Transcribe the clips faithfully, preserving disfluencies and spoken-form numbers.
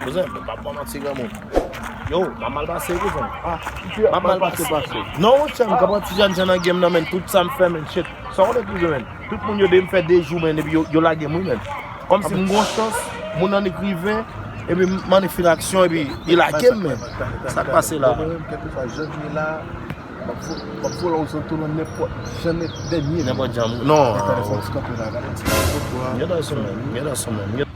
Kouzen, mwen p ap ba w manti, granmoun. Yo, m ap mal pase, kouzen. Ah, m ap mal pase. Non, monchè, m konprann ti jèn jan nan game nan, men tout sa m fè, men shit. Sa w konnen, kouzen, men. Tout moun yo de m fè de jou, men, epi yo, yo lage m, wi, men. Kòmsi m gon chans, moun annik rive, epi m annik fin aksyon, epi li lage m, men. Sa k pase la? Kèlkeswa jan l ye la, m ap vo-, m ap vole w zanto nan nenpòt jan, dènye. Nenpòt jan. Non. Gade sa, ti kanpe la, gade ti kanpe la. Gade sa, men. Gade sa, men.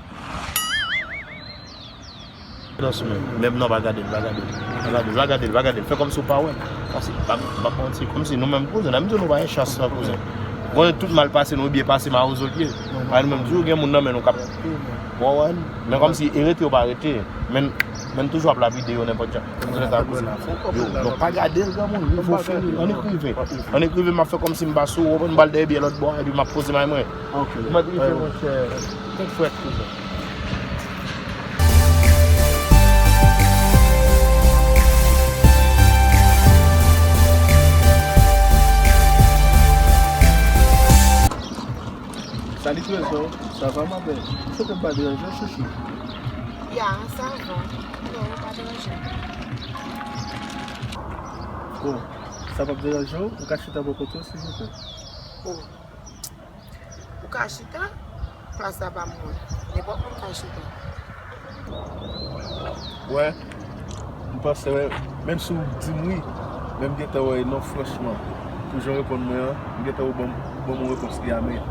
Nan sou men. Menm non, pa gade l, pa gade l. Pa gade l, pa gade l, pa gade l. Fè kòmsi w pa wè l. Pase, pa, pa manti, kòmsi nou menm kouzen, n ap di nou pa gen chans nan kouzen. Konnen tout mal pase nou, byen pase mawozo l ye. Pa nou menm di w gen moun nan men nou k ap. Wè, wè. Men kòmsi e rete yo pa rete. Men, men toujou ap lapide yo nenpòt jan. Yo, non, pa gade l, granmoun, li vo fini. Annik rive. Annik rive, m ap fè kòmsi m pa sou ou, m pral dèyè byen lòt bò, epi m ap poze may mwen. M ap rive, monchè. Tèt frèt kouzen. Salut trezò, sa va ma belle? Ou swete m pa deranje w chouchou? Ya, sa va. Non, ou pa deranje. Bon, sa p ap deranje w, ou ka chita bò kote w silvouplè? Oh. Ou ka chita, plas la pa mwen. Nenpòt moun ka chita. Wè, m panse, wè, menm si w di m wi, men m gentan wè non, franchman. Pou jan w reponn mwen an, m gentan wè w ban m, ban m yon repons ki amè.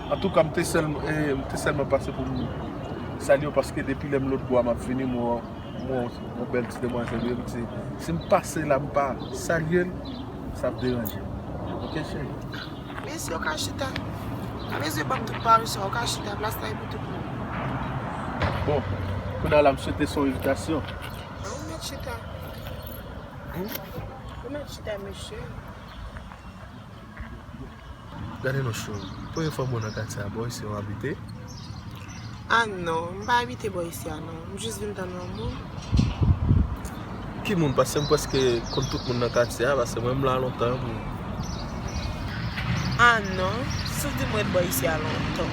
Antouka, m te sèl, eh, m te sèlman pase pou m salye w, paske depi lè m lòt bò a m ap vini, m wè w. Bon, yon bèl ti demwazèl, wi, m di, si m pase la, m pa salye l, sa ap deranje m. Oke, cheri? Mèsi, ou ka chita. Pa bezwen ban m tout pawòl sa, ou ka chita, plas la e pou tout moun. Bon, kounye a la, m swete se yon envitasyon. Ou mèt chita. Ou mèt chita, mesye. Gade non, chou. Premye fwa m wè w nan katye a, bò isi w abite? Ah non, m pa abite bò isi a non. M jis vin tann yon moun. Ki moun? Paske m prèske konn tout moun nan katye a, paske mwen m la lontan wi. Ah non, si w di m ret bò isi a lontan.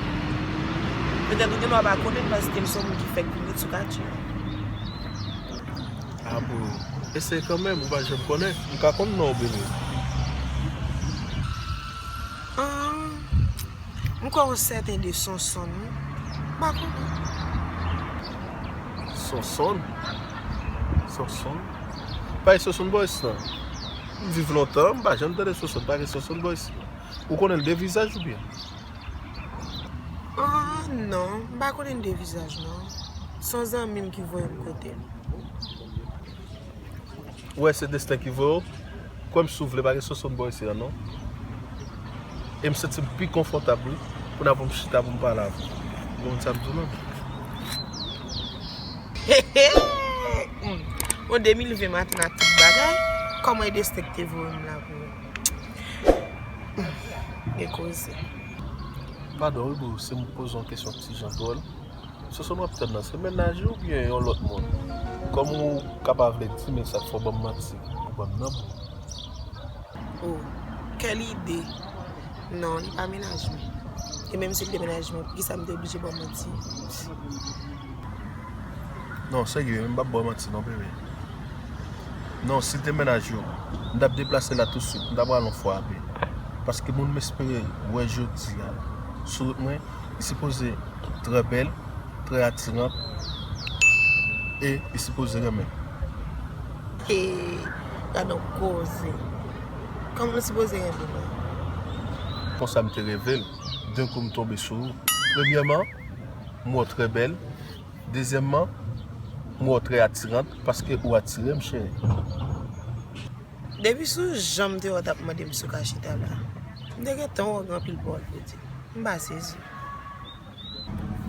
Petèt ou gendwa pa konnen m paske m se yon moun ki fèk vin ret sou katye a. Ah bon. Eseye kanmenm, ou pa janm konnen. M ka konn non w, bebe. Ah, m kwè w sèten de Sonson, wi. M pa konnen. Sonson? Sonson? Pa e Sonson Boys, non. M viv lontan, m pa janm tande Sonson, pa gen Sonson Boys. Ou konnen l de vizaj oubyen? Ah, non, m pa konnen l de vizaj, non. Se yon zanmi m ki voye m kote l. Ou wè se desten ki voye w. Kwè m si w vle, pa gen Sonson Boys isi a non. E m santi m pi konfòtab wi. Kounye a pou m chita pou m pale avè w. Ou konprann sa m di w non? Bon, de mil ven maten ak tout bagay. Kòman e desten ki te voye m la pou ou? Gen koze. Padon wi boo, si m poze w yon kesyon ti jan dwòl. Sonson w ap tann nan, se mennaj ou oubyen yon lòt moun? Kòm ou ka pa vle di, men sa k fè w ban m manti pou ban m nan boo. Oh, kèl ide! Non, li pa mennaj mwen. E menm si l te mennaj mwen, poukisa m te oblije ba w manti? Non, serye, m p ap ba w manti non, bebe. Non, si l te mennaj ou, m t ap deplase la tousuit, m t ap pral yon fwa a pye. Paske moun m espere wè jodi a sou wout mwen, li sipoze trè bèl, trè atirant, e li sipoze renmen. Hey, gad yon koze. Kòman l sipoze renmen mwen? Konsa m te reve l, d'un coup m tonbe sou ou. Premyèman, m wè w trè bèl. Dezyèmman, m wè w trè atirant, paske ou atire m, cheri. Depi sou jan m te wè w t ap mande m si w ka chita la, m te gentan wè w gen anpil pawòl pou di. M pa sezi.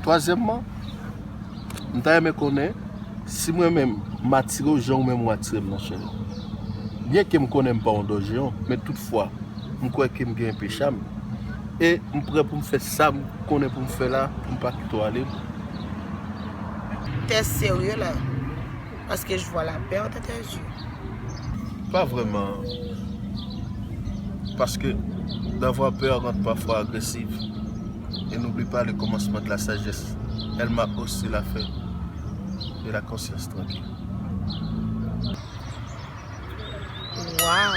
Twazyèmman, m ta renmen konnen si mwen menm m atire w jan ou menm ou atire m nan, cheri. Byenke m konnen m pa yon donjon, men toutfwa, m kwè ke m gen enpe cham. E m prè pou m fè sa m konnen pou m fè la, pou m pa kite w ale. T'es sérieux là? Parce que je vois la peur dans tes yeux. Pa vrèman. Paske d'avoir peur rend parfois agressif. Et n'oublie pas le commencement de la sagesse. Elle m'a aussi la fin de la conscience tranquille. Waw!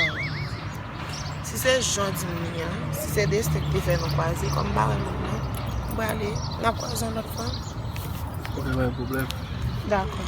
Si se jan w di m li an, si se desten ki te fè nou kwaze, kòm m pa wè moun nan, m prale, n ap kwaze yon lòt fwa. Ok, pa gen pwoblèm. Dakò.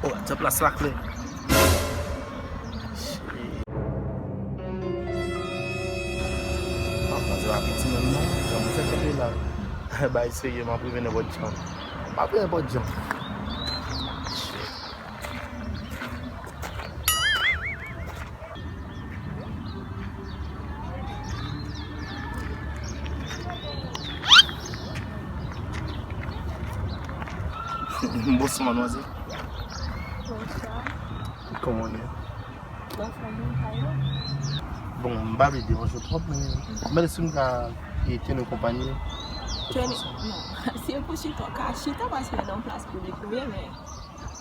Oh, jan plas la klè. Shit. Ah, se pa piti menm non. Jan m fè kanpe la. Bay serye, m ap rive nenpòt jan. M ap rive nenpòt jan. Shit. Bonswa, madmwazèl. Bonswa. Kòman w ye? Anfòm, wi, pa yo. Bon, m pa vle deranje w twòp, men m mande si m ka, e, teni w konpayi. Teni, non. Si e pou chita, w ka chita paske nan yon plas piblik nou ye, men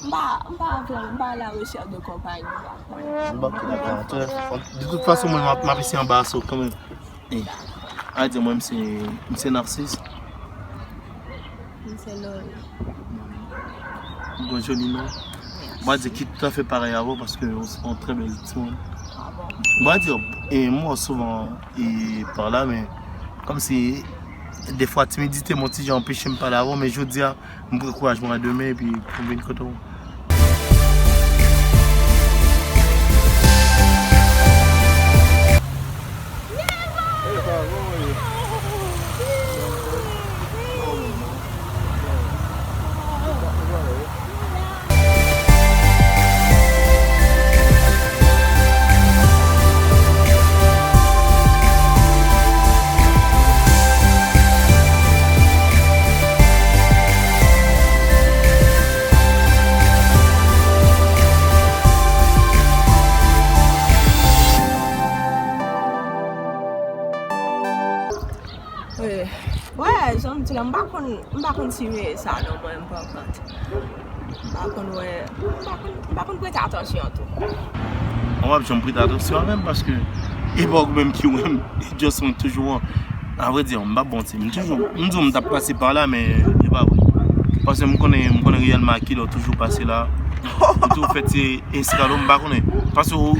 M pa, m pa vrèman, m pa a la rechèch de konpayi, m pa konnen. Bon, ok, dakò. De tout fason, mwen, m ap, m ap eseye anba asou kanmenm. Eh, a di mwen, m se, m se Narcisse. M se Lori. M gon joli non. Mèsi. M pa di ki toutafè parèy avè w paske w se yon trè bèl timoun. Ah bon? M pa di, e, m wè w souvan, e, pa la, men kòmsi, defwa, timidite m yon ti jan anpeche m pale avè w, men jodi a, M pran kouraj mwen a de men epi pou m vin kote w. Wi. Wè, jan m di la, m pa konn, m pa konn siveye sa non, mwen, m pa konn. M pa konn wè, m pa konn, m pa konn prete atansyon tou. Mwen p ap janm prete atansyon avè m paske e pa ou menm ki wè m, e just mwen k toujou wè w. A vrè di, m p ap bon ti, m toujou, m di w m t ap pase pa la, men e pa vre. Paske m konnen, m konnen reyèlman a kilè w toujou pase la. M toujou fè ti eskalop, m pa konnen. Paske ou,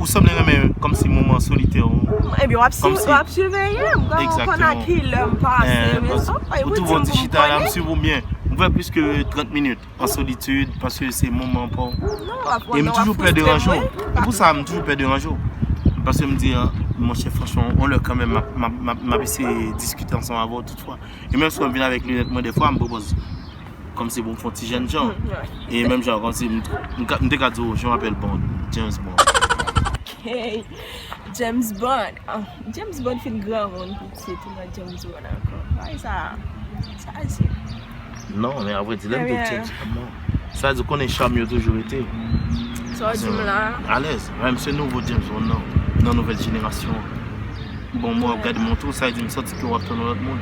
ou sanble renmen kòmsi moman solitè ou. Ebyen, w ap si-, w ap siveye m, w konn a kilè m pase, men ou toujou wè m ti chita la, m swiv ou byen. M fè plis ke trant minit an solitid, paske se moman pa w. E m toujou pè deranje w. E pou sa, m toujou pè deranje w. Paske m di, ah, monchè, franchman, on lè kanmenm, m ap, m ap, m ap, m ap eseye diskite ansanm avè w toutfwa. E menm si w vin avèk linèt mwen, defwa, m pwopòz kòmsi pou m fè yon ti jènjan. E menm jan, kòmsi m, m ka, m te ka di w, je m'appelle Bond, James Bond. Ok. James Bond. Ah, James Bond fin granmoun pitit, ou nan James Bond ankò. Bagay sa, sa se. Non, men apre di, lè m te James Bond, non. Sa di, ou konnen cham yo toujou rete. Sa w di m la? Alèz. Menm se nouvo James Bond nan, nan nouvèl jenerasyon an. Bon, mwen ap gade montre w, sa di m santi ke w ap tann yon lòt moun.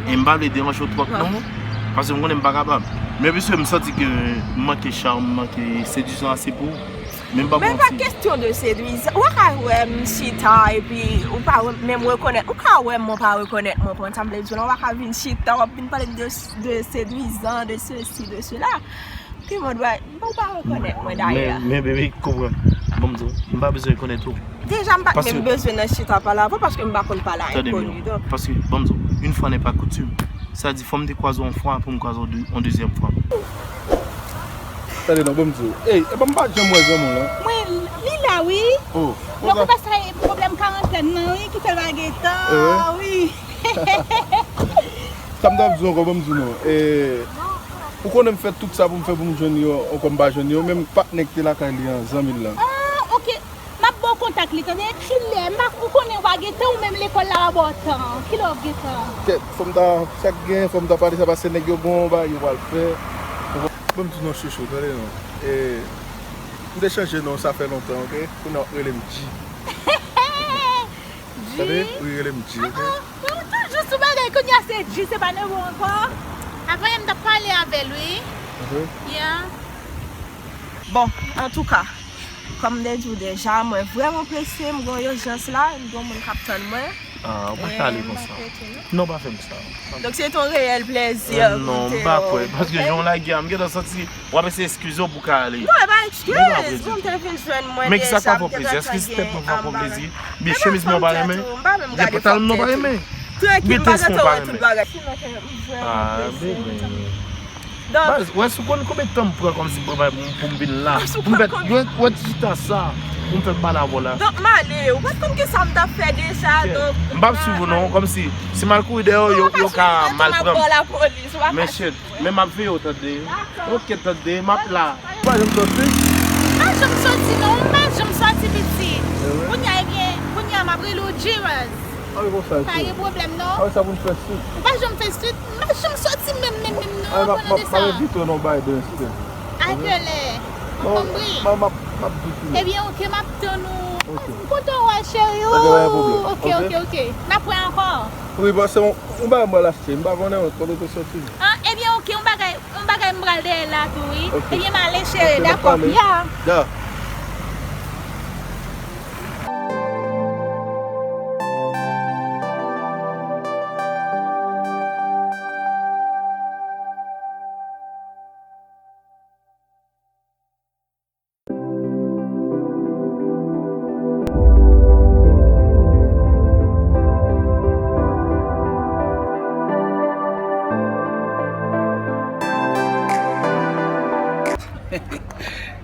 E m pa vle deranje w twòp non. Paske m konnen m pa kapab. Men piske m santi ke m manke cham, m manke sedizan ase pou ou. Men m pa... Men pa kesyon de sedizan. Ou pa ka wè m chita epi ou pa menm rekonèt. Ou ka wè m, mwen pa rekonèt mwen. Konprann sa m vle di w la? Ou pa ka vin chita, w ap vin pale de, de sedizan, de sesi, de sela. Ki mòd bagay? Ou pa rekonèt mwen dayè. Men, men, baby, konprann. Ban m di w, m pa bezwen rekonèt ou. Deja, m pa t menm bezwen nan chita pale avè w paske m pa konn pale a enkoni. Tande m non. Paske, ban m di w, une fois n'est pas coutume. Sa di, fò m te kwaze w yon fwa pou m kwaze w de, yon dezyèm fwa. Tande non, ban m di w. Ey, epa m pa janm wè zanmi w lan. Mwen, li la, wi. Oh, donk, ou pa sa e pwoblèm karantèn nan, wi, ki fè l pa gentan, wi. Sa m t ap di w ankò, ban m di w non. E, ou konnen m fè tout sa pou m fè pou m jwenn yo, ankò m pa jwenn yo, menm patnè ki te lakay li an, zanmi l lan. Ah, ok. M ap ba w kontak li, tande, kilè? M pa, ou konnen w pa gen tan, ou menm lekòl la w ap ba w tan. Kilè w ap gen tan? Kèt, fò m ta, sa k gen, fò m ta pale sa, paske nèg yo gen yon bagay yo pral fè. Ban m di w non, chouchou, tande non. E, m te chanje non, sa fè lontan, ok? Kounye a w rele m G. G? Tande? Wi, rele m G, ok? Ah, ah, ou toujou sou bagay, kounye a se G, se pa Nebo ankò. Avan yè m t ap pale avè l, wi. Ok. Yeah. Bon, antouka, kòm m te di w deja, mwen vrèman prese, m gen yon ijans la, m gen yon moun k ap tann mwen. Ah, ou pa ka ale konsa. Non, pa fè m sa. Donk, se te yon reyèl plezi. Euh, non, m pa kwè. Paske jan w lage a, m gentan santi w ap eseye eskize w pou w ka ale. Non, e pa eskiz. Bon, m te vin jwenn mwen deja, m te fè travay. Men ki sa k pa fè w plezi? Èske se tèt mwen pa fè w plezi? Byen, chemiz mwen w pa renmen? Byen, pantalon mwen w pa renmen? Byen, dress mwen w pa renmen? Ah, bebe. Baz, wè, si w konn konbyen tan m pran kòmsi pou, pou, pou m vin la. Pou m fè, wè, wè ti chita sa, pou m fè m pale avè w la. Donk, m ale, ou pa t konn ki sa m t ap fè deja, donk. M p ap swiv ou non, kòmsi, si m al kouri dèyè w, yo, yo ka mal pran m. Men shit, men m ap veye w, tande. Ok, tande, m ap la. Ou pa janm soti? M pa janm soti non, m pa janm soti piti. Kounye a, ebyen, kounye a m ap rele w G-Raz. Pa gen pwoblèm non. Sa pou n fè swit. M pa janm fè swit. M pa janm soti menm, menm, menm non. Pandan de sa. M ap envite w nan yon bagay demen, silvouplè. A kèlè? M ap, m ap, m ap di w. Ebyen, ok, m ap tann ou. M kontan wè w, cheri. Ok, pa gen pwoblèm. Ok, ok, ok. N ap wè ankò. Wi, paske yon, yon bagay m pral achte. M pa konnen kote w te soti. Ah, ebyen, ok, yon bagay, yon bagay m pral dèyè la tou, wi. Ok. Ebyen, m ale, cheri, dakò. Ya. Ya.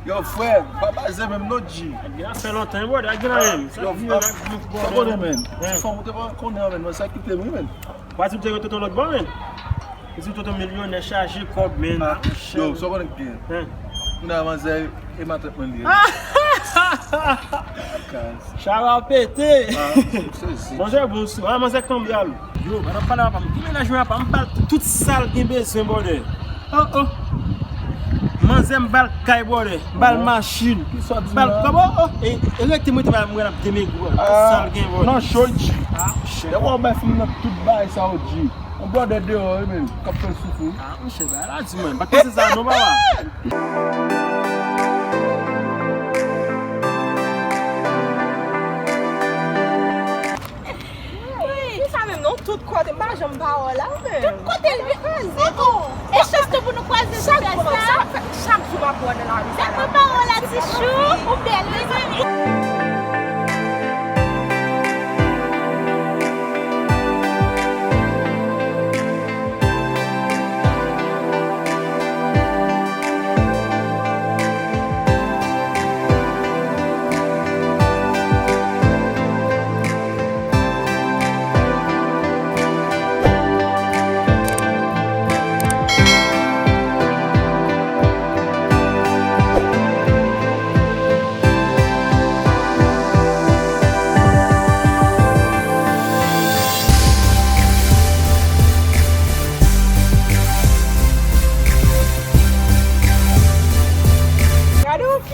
Yo, frè, pa baze menm non, G. Sa fè lontan, wi, brother. Ak gen la menm. Yo, sa konnen, men. Ti fanm ou te pa konnen, men. Mwen sa kite m, wi, men. Pati m te rete yon lòt bò, men. Ou di tonton milyonè chaje kòb, men. Ah, yo, sa w konnen ki gen? Kounye a manzè e matant mwen li ye. Chara pete. Ah, m sezi. Manzè bon sou. Ah, manzè kanbyal. Yo, madanm pale papa m. Ki mennaj mwen papa m, m ba l tout sa l gen bezwen, brother. Oh, oh. Manzè m ba l kay, brother. M ba l machin. M ba l kòb, oh, oh. E, e rete m rete papa m, mwen ap demegri, brother. Tout sa l gen, brother. Non, Shoji. Ah, shit. Lè w bay fim nan tout bagay sa yo, G. Yon brother deyò, wi, men, k ap fè l soufri. Ah, monchè, bagay la di, mwen. M pa t panse sa, non, papa. Wi, sa menm, non, tout kote, m pa janm ba w la, men. Tout kote, l vin. Oh, oh. E chans nou pou nou kwaze sou tè sa. Chak jou m ap wè w nan lari sa la. Mwen pa wè w la, ti chou, ou bèl, wi, mami.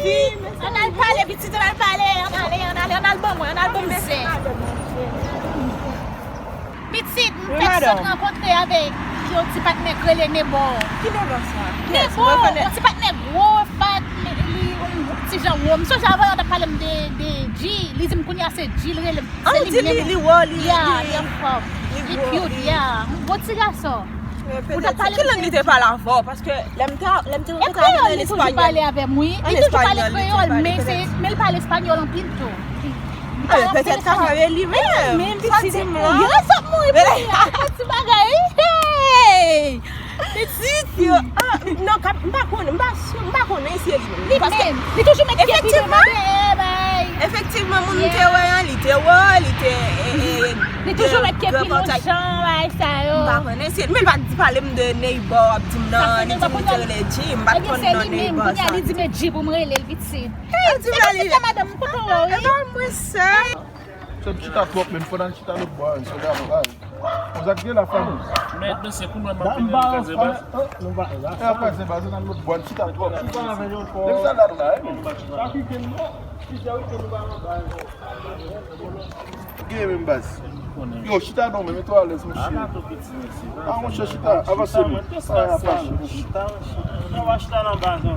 Ann al pale, pitit, ann al pale, ann ale, ann ale, ann al ban mwen, ann al ban m zen. Pitit, m fèk sot rankontre avèk yon ti patnè k rele Nebo. Ki Nebo sa? Nebo, yon ti patnè gwo, fat, li, li, li, ti jan wo. M sonje avè yo t ap pale m de, de G, li di m kounye a se G, li rele m. Ah, ou di li, li wo, li, ya, li, li anfòm. Li cute, ya. Bon ti gason. Ou t ap pale ki lang li te pale avè w? Paske lè m te, lè m te rankontre avè l nan Espanyòl. E kreyòl li toujou pale avè m, wi. Li toujou pale kreyòl, men se, men li pale espanyòl anpil tou. Petèt kapab e li menm. Sa di m lan. Yo, sa mouri pou li a. Ti bagay. Hey! Pitit yo. Ah, non, kap, m pa konnen, m pa si, m pa konnen si e li menm. Li menm. Li toujou met pye pi devan dèyè bay. Efektivman, moun te wè an, li te wo, li te, e, e, li toujou met pye pi lonjan, bay sa yo. M pa konnen si, men pa di pale m de Neighbor, w ap di m nan, li di m li te rele G, m pa t konn non Neighbor sa. Li di men G pou m rele l pitit. Hey, se pa sa madanm, m kontan wè w, wi. E pa mwen sèl. Se chita twòp, men fò n al chita lòt bò a, se la, la. Konsa k ye la, fanmi. Men, men se kou mwen, m ap vin kraze baz. E ap kraze baz, nan lòt bò, n chita twòp. Depi sa dat la, wi. Gen menm baz. Yo, chita non, men mete w alèz, monchè. Ah, monchè, chita, avanse nou. Chita, chita, chita. Chita, chita nan baz, non.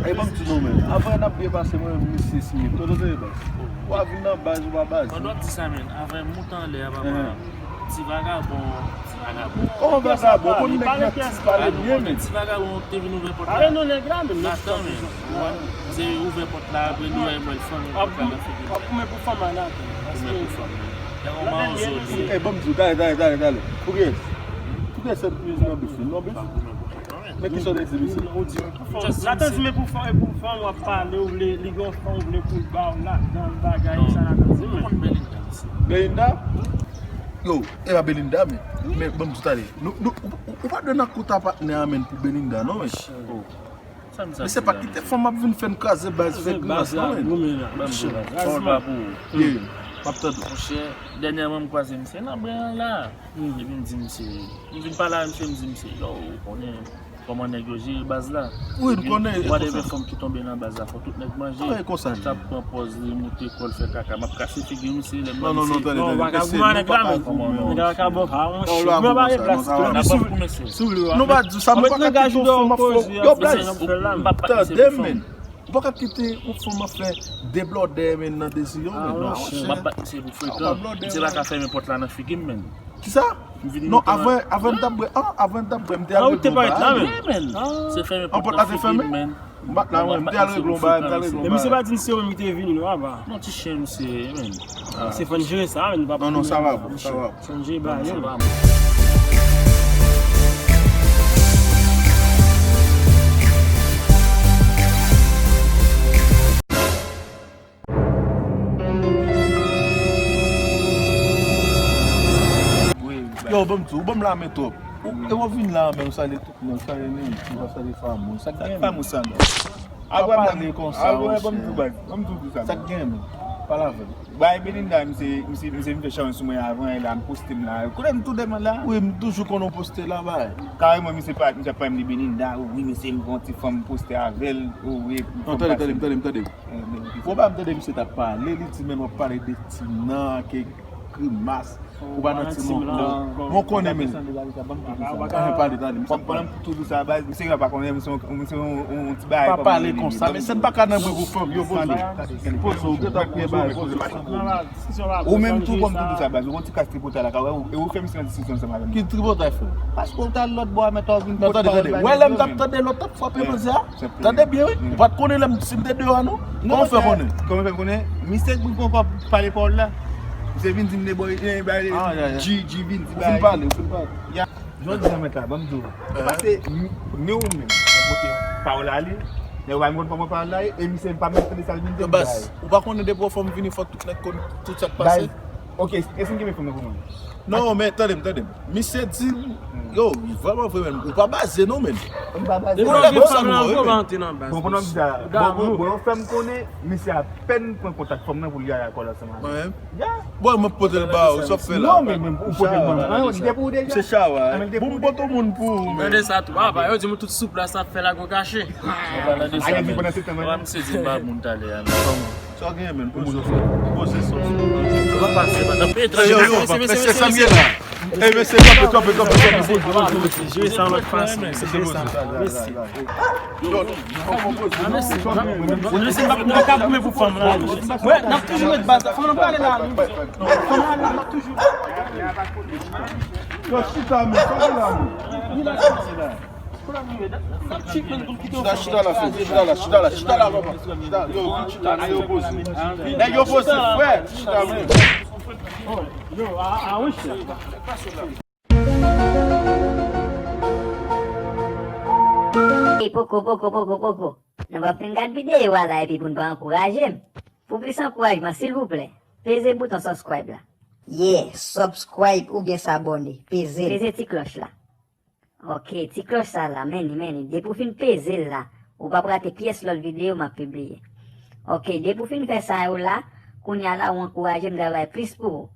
E ban m di nou, men. Avan n ap byen pase, mwen, misye siye. Toto, toto, baz. Ou a vin nan baz, ou pa baz. Pandan w ap di sa, men, avan m moute anlè a, papa. Ti vagabon, ti vagabon. Kòman vagabon? Ou konn nèg nan ti pale byen, men. Ti vagabon te vin ouvè pòt la. Pale non nèg la, men. Natan, men. Ou wè, se ouvè pòt la, apre li wè mwen fanm. Ap goumen pou fanm a Natan. Goumen pou fanm, men. Nèg an mawozo li ye. E, ban m di w, talè, talè, talè, talè. Pou kiyès? Pou kiyès sèl ki vin nan bif? Non, bif? Men ki sa w te di, mesye? Natan di men pou fanm, e pou fanm w ap pale, ou vle, li gen yon fanm, ou vle pou l ba w lajan, bagay, sa Natan di men. Belinda? Yo, e pa Belinda, men, men ban m di w talè. Nou, nou, ou, ou, ou pa dwe nan kont a patnè a, men, pou Belinda, non, men. Men se pa kite fanm ap vin fè n kraze baz, fè grimas, non, men. Ban m di w, pawòl pa pou ou. M ap tande w. Monchè, dènyèman m kwaze misye nan bren an la. Epi m di misye, m vin pale a misye, m di misye, yo, ou konnen kòman nèg yo jere baz la. Wi, m konnen. Whatever fanm ki tonbe nan baz la, fò tout nèg manje. Sa pran pòz li, moute kò l, fè kaka. M ap kase figi misye, lè m wè misye. Non, non, non, tande, tande. Mesye, nou pa ka goumen avèk la, men. Nèg la ka bon, pa yon chèf. Mwen pa gen plas. N ap ap koumen se. Nou pa di sa, nou pa ka kite yon fanm ap fè. Yo, baz, tande, men. Ou pa ka kite yon fanm ap fè deblòdè, men, nan dezi yo, men. Non, m ap bat misye pou frekan. Misye pa ka fèmen pòt la nan figi m, men. Kisa? Non, avan, avan n t ap bwè, ah, avan n t ap bwè, m te al regle yon bagay. Se fèmen pòt la te fèmen? M pa t la, mwen, m te al regle yon bagay, m te al regle yon bagay. Men misye pa di n se ou menm ki te vini, non, apa. Non, ti chen misye ye, men. Se fò n jere sa, men, nou pa. Non, non, sa va bon, sa va bon. Fò n jere bagay yo. Yo, ban m di w, ou ban m lamen twòp. Ou, e w vin la menm, ou salye tout moun, ou salye Nenki, ou pa salye Famous. Sa k gen menm? Famous sa menm. Apre pale konsa, monchè. Ban m di w, ban m di w sa. Sa k gen menm? Pale avè m. Bay Belinda, misye, misye, misye vin fè chawony sou mwen avan, e la, m poste m la. Kote m tou demen la? Wi, m toujou konn ou poste la, bay. Kareman, misye pa, misye ap pale m de Belinda, wi, misye m gon ti fanm poste avè l, wi. Non, tande, tande, tande, tande. Bon, ba m tande misye t ap pale, li di, men w ap pale de Tina, ke grimas, ou pa nan Tina ankò. Bon, konnen, men. Pale, pale, misye. Pandan m toujou sa, baz, misye pa konnen, misye yon, misye yon, yon ti bagay. Pa pale konsa, men se n pa ka nan bri pou fanm, yo poze. Poze, ou gentan kriye bagay, poze. Ou menm tou, ban m toujou sa, baz, ou gon ti kras tripotay la, ka wè, e ou fè misye nan diskisyon ansanm avè m. Ki tripotay, frè? Paske ou t al lòt bò a, men tande, tande. Wè, lè m t ap tande lòt, t ap frape manzè a. Tande byen, wi. Ou pa t konnen lè m, si m te deyò a, non? Kòman w fè konnen? Kòman w fè konnen? Misye vin pran kòb pale pawòl la. Misye vin di m de bò, e, ba, G, G vin di ba. Ou fin pale, ou fin pale. Jodi a mèt la, ban m di w. E pa se ni, ni ou menm, mwen pote pawòl a li, men ou pa menm konn pawòl la, e misye pa menm tande sa l vin di m. Baz, ou pa konnen depi w fanm vini, fò tout nèg konn tout sa k pase? Ok, èske m kenbe fanm nan pou mwen? Non, men tande m, tande m. Misye di m, yo, vrèman vre, men, ou pa baze non, men. Ou pa baze. Depi w gen fanm nan, ou pa antre nan baz. Bon, pou nou di sa, Damou. Bon, bon, fè m konnen, misye apèn pran kontak fanm nan pou li al akò ansanm avè l. Bon, mwen pote l ba ou, sa fè la. Non, men, men, ou pote l ban mwen. Depi ou deja. Se chawa. Bon, m pote moun pou ou, men. Tande sa tou. Ah, ba, yo di m tout soup la, sa fè lago kache. Ayen di pandan se tan, Mwen, misye di m ba moun talè a, men. Sa gen, men, poze sa. Poze sa. Pase, pase. Yo, yo, mesye, sa m ye la. Ey, mesye, kanpe, kanpe, kanpe, kanpe. Jwe sa lòt fason. Jwe sa. Mèsi. Mwen, mwen, mwen, mwen ka goumen pou fanm la. Wè, n ap toujou ret baz la. Fanm nan prale la. Fanm nan prale la, n ap toujou. Yo, chita, men, sa gen la, men. N ap chik, men, pou l kite Chita, chita la, frè. Chita la, chita la, chita la, papa. Chita, yo, vin chita, nèg yo poze. Nèg yo poze, frè. Chita, men. Yo, a, a, wi, chè. E poko, poko, poko, poko. Nou p ap fin gad videyo a la epi pou n pa ankouraje m. Pou plis ankourajman, silvouplè, peze bouton subscribe la. Yeah, subscribe oubyen sabòne. Peze l. Peze ti klòch la. Ok, ti klòch sa la, men ni, men ni. Depi w fin peze l la, ou p ap rate pyès lòt videyo m ap pibliye. Ok, depi w fin fè sa yo la, kounye a la ou ankouraje m travay plis pou ou.